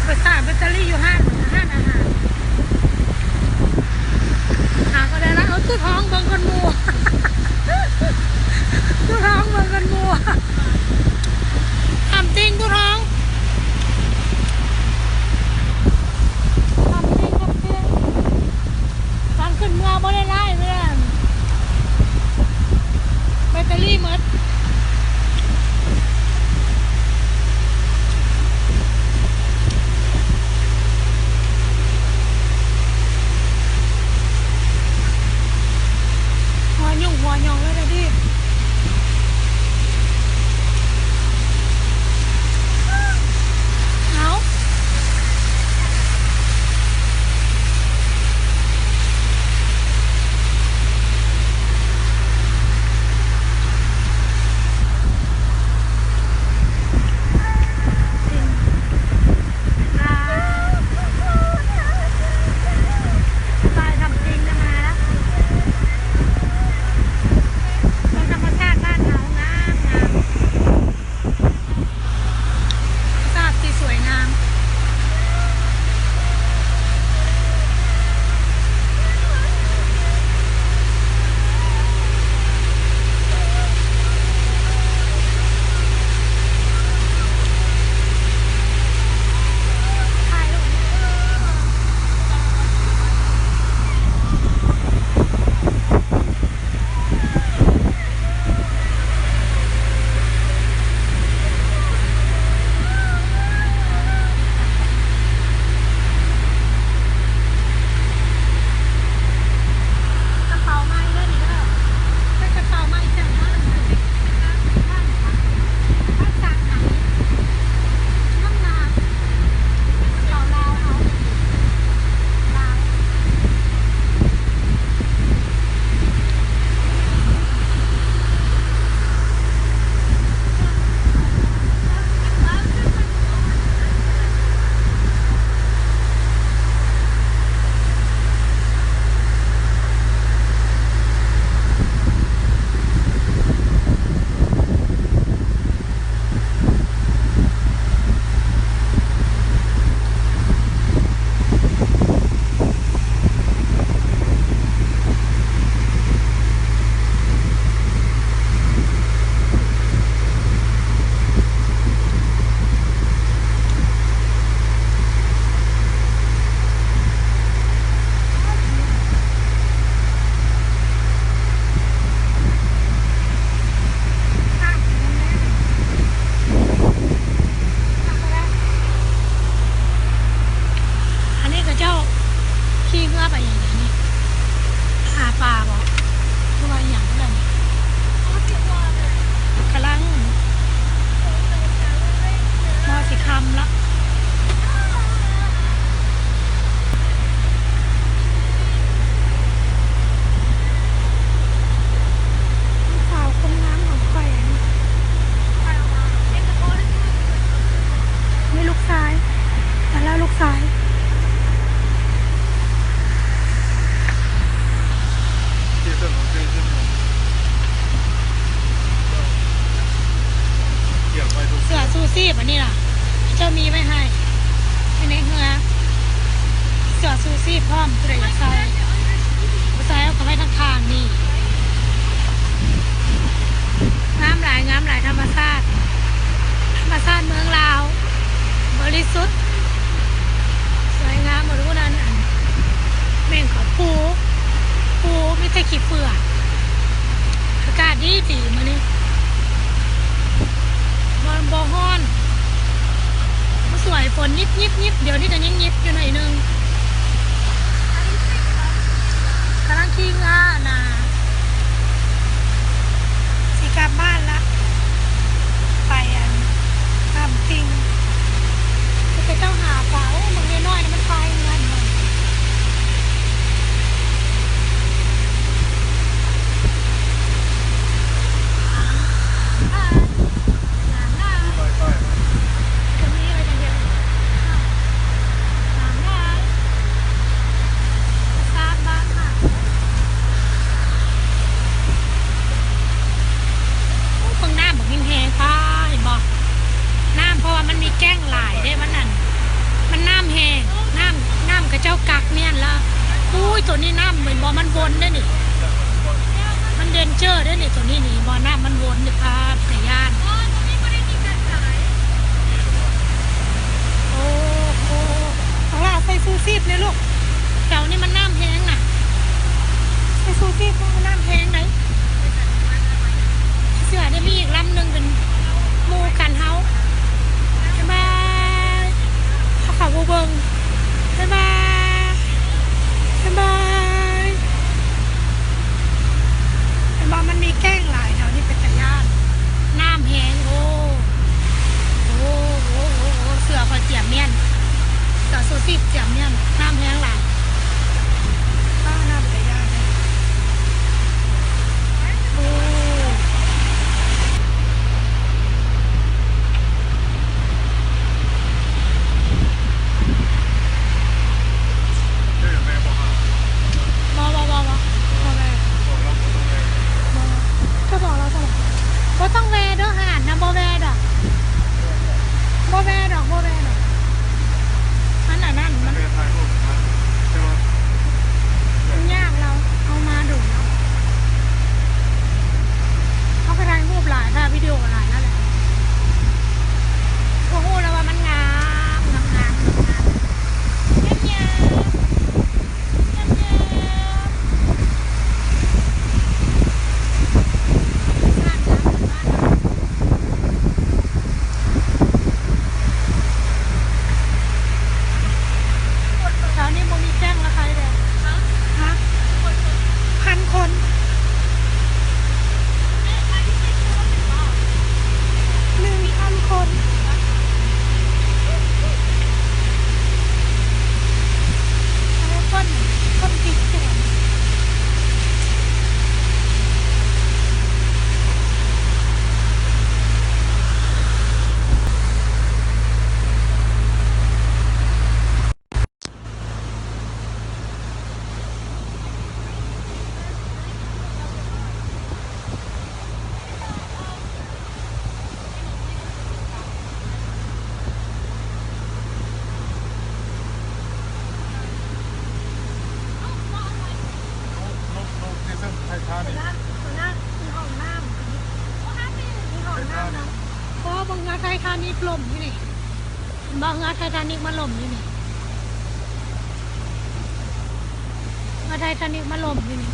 ໄປຊາດແບັດເຕີຣີຢູ່ຮ້ານ ຮ້ານອາຫານ. ຫາກໍໄດ້ລະ ເອົາ ຕູ້ທອງເບິ່ງກ່ອນໝູ່ ຕູ້ທອງເບິ່ງກ່ອນໝູ່. ຖາມຈິງ ຕູ້ທອງ ຖາມຈິງ ຖາມຈິງ. ຕອນຂຶ້ນເມືອບໍ່ໄດ້ຫຼາຍເວລາ ແບັດເຕີຣີໝົດ. ຫົວຫຍຸ້ງຫົວຫຍ້ອງເລີຍເດ້. ເອົາ ສະບາຍທຳຈິງນຳມາແລ້ວ ເບິ່ງທຳມະຊາດບ້ານເຮົາງາມໆ. ສາດທີ່ສວຍງາມ. ກະເປົາໃໝ່ເດີນີ້ເດີ ເປັນກະເປົາໃໝ່ຈາກຮ້ານ ຮ້ານ ຮ້ານສັກໃໝ່ ງາມໆ. ເຂົາລາວເຮົາ ລາວ. ອັນນີ້ເຂົາເຈົ້າຂີ່ເຮືອໄປຫຍັງນີ້? ຫາປາບໍ ຫຼືວ່າອີ່ຫຍັງນີ້? ກຳລັງ ມໍຊິຄ່ຳລະ. ລູກສາວຄົນງາມຂອງຂ້ອຍ ອັນນີ້ ມີລູກຊາຍ ແຕ່ລະລູກຊາຍ. ເສື້ອຊູຊີບອັນນີ້ລະ ເຂົາເຈົ້າມີໄວ້ໃຫ້ ຢູ່ໃນເຮືອ ເສື້ອຊູຊີບພ້ອມ ຜູ້ໃດຢາກໃສ່ ບໍ່ໃສ່ເອົາເຂົ້າໄວ້ທາງຂ້າງນີ້. ງາມຫຼາຍ ງາມຫຼາຍ ທຳມະຊາດ ທຳມະຊາດເມືອງລາວ ບໍລິສຸດ ສວຍງາມ. ບໍ່ຮູ້ນັ້ນ ອັນ ແມ່ນເຂົາປູ ປູມີແຕ່ຂີ້ເຝືອກ. ອາກາດດີໆ ມື້ນີ້ ບໍ່ ບໍ່ຮ້ອນ ບໍ່ສວຍ ຝົນຍິບໆໆ ດຽວນີ້ກະຍັງຍິບຢູ່ໜ້ອຍໜຶ່ງ. ກຳລັງຂີ່ເຮືອ ອັນນ່າ ຊິກັບບ້ານລະ ໄປອັນ ນ້ຳຕິ່ງ ຄືເຂົາເຈົ້າຫາປາ. ໂອ້ ບາງນ້ອຍໆ ມັນພາຍເຮືອນມັນ. ໂອ້ ເບິ່ງນ້ຳບັກແຮງໆ ປ້າ ເຫັນບໍ່ ນ້ຳ ເພາະວ່າມັນມີແກ້ງຫຼາຍເດ້ ມັນນັ້ນ ມັນ ນ້ຳແຫ້ງ ນ້ຳ ນ້ຳເຂົາເຈົ້າກັກແມ່ນລະ. ອຸ້ຍ ໂຕນີ້ນ້ຳແມ່ນບໍ່ ມັນວົນເດ້ນີ້ ມັນເດນເຈີເດ້ນີ້ ໂຕນີ້ນີ້ ບໍ່ ນ້ຳມັນວົນນີ້ ພາບຕາຢ້ານ. ໂອ້ໂຫ ບັກຫຼ້າໃສ່ຊູຊີບແດ່ລູກ ແຖວນີ້ມັນນ້ຳແຮງນະ ໃສ່ຊູຊີບ ມັນນ້ຳແຮງໃດ. ເສືອໄດ້ມີອີກລຳໜຶ່ງເປັນໝູ່ກັນເຮົາ. ບາຍບາຍ. ເຮົາເຂົ້າບໍ່ເບິ່ງ. ບາຍບາຍ. ບາຍບາຍ. ເຫັນບໍ່ ມັນມີແກ້ງຫຼາຍແຖວນີ້ ເປັນຕາຢ້ານ. ນ້ຳແຮງ. ໂອ້ ໂອ້ ໂອ້ ໂອ້ ເສືອຂ້ອຍຈຽມແມ່ນ ເສືອຊູຊີບຈຽມແມ່ນ. ນ້ຳແຮງຫຼາຍ. ປ້າ ນ້ຳເປັນຕາຢ້ານແທ້. ໂອ້ ບໍ່ ບໍ່ ບໍ່ ບໍ່ ບໍ່ແວ່. ບໍ່ ເຈົ້າບອກລາວຊະ ບໍ່ຕ້ອງແວ່ເດີ ຮ້ານນະ ບໍ່ແວ່ດອກ ບໍ່ແວ່ດອກ ບໍ່ແວ່ດອກ. ອັນ ອັນນັ້ນມັນ ມັນຍາກ ລາວເອົາມາໂດນແລ້ວ ເຮົາກໍຖ່າຍຮູບຫຼາຍ ຖ່າຍວິດີໂອຫຼາຍແລ້ວແຫຼະ ກໍຮູ້ແລ້ວວ່າມັນງາມ ງາມ ງາມ ງາມ. ແຖວນີ້ບໍ່ມີແກ້ງລະໄຄແດ່. ຮະ? ພັນຄົນ ໜຶ່ງພັນຄົນ. ຄົນ ຄົນຕິດແຂນ. ໂອ້ ເບິ່ງເຮືອໄທທານິກຫຼົ່ມຢູ່ນີ້. ເຫັນບໍ່ ເຮືອໄທທານິກມາຫຼົ່ມຢູ່ນີ້ ເຮືອໄທທານິກມາຫຼົ່ມຢູ່ນີ້.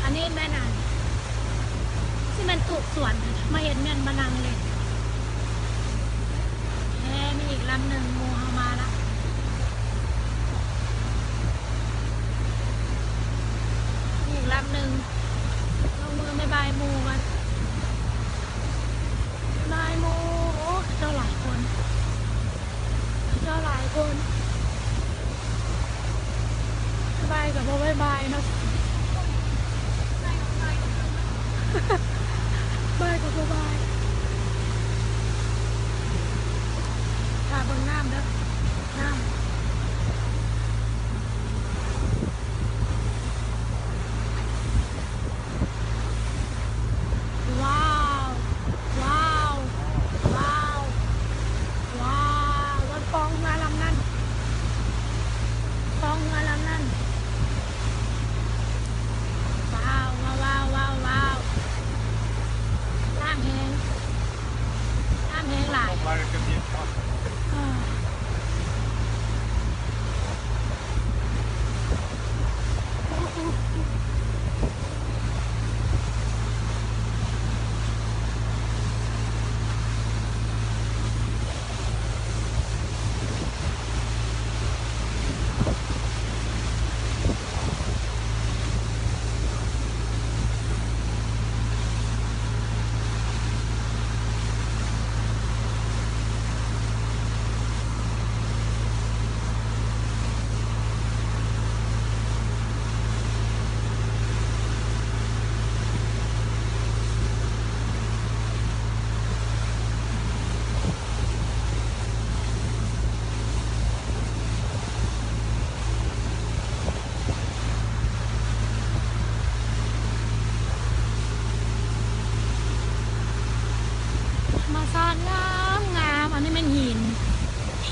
ອັນນີ້ແມ່ນ ອັນ ຊິແມ່ນຕູບສວນ ມາເຮັດແມ່ນມານັ່ງຫຼິ້ນ. ແມ່ນ ມີອີກລຳໜຶ່ງ ໝູ່ເຮົາມາລະ. ອີກລຳໜຶ່ງ ລົງມືບາຍບາຍໝູ່ກ່ອນ ບາຍໝູ່. ໂອ້ ເຂົາເຈົ້າຫຼາຍຄົນ ເຂົາເຈົ້າຫຼາຍຄົນ. ບາຍບາຍກໍບໍ່ບາຍບາຍເນາະ ບາຍກໍບໍ່ບາຍ. ຖ້າເບິ່ງນ້ຳເດີ ນ້ຳ. ວ້າວ ວ້າວ ວ້າວ ວ້າວ ມັນຟອງເຮືອລຳນັ້ນ ຟອງເຮືອລຳນັ້ນ. ວ້າວ ວ້າວ ວ້າວ ວ້າວ ລ້າງແຮງ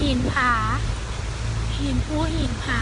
ຫີນຜາ. ຫີນພູຫີນຜາ.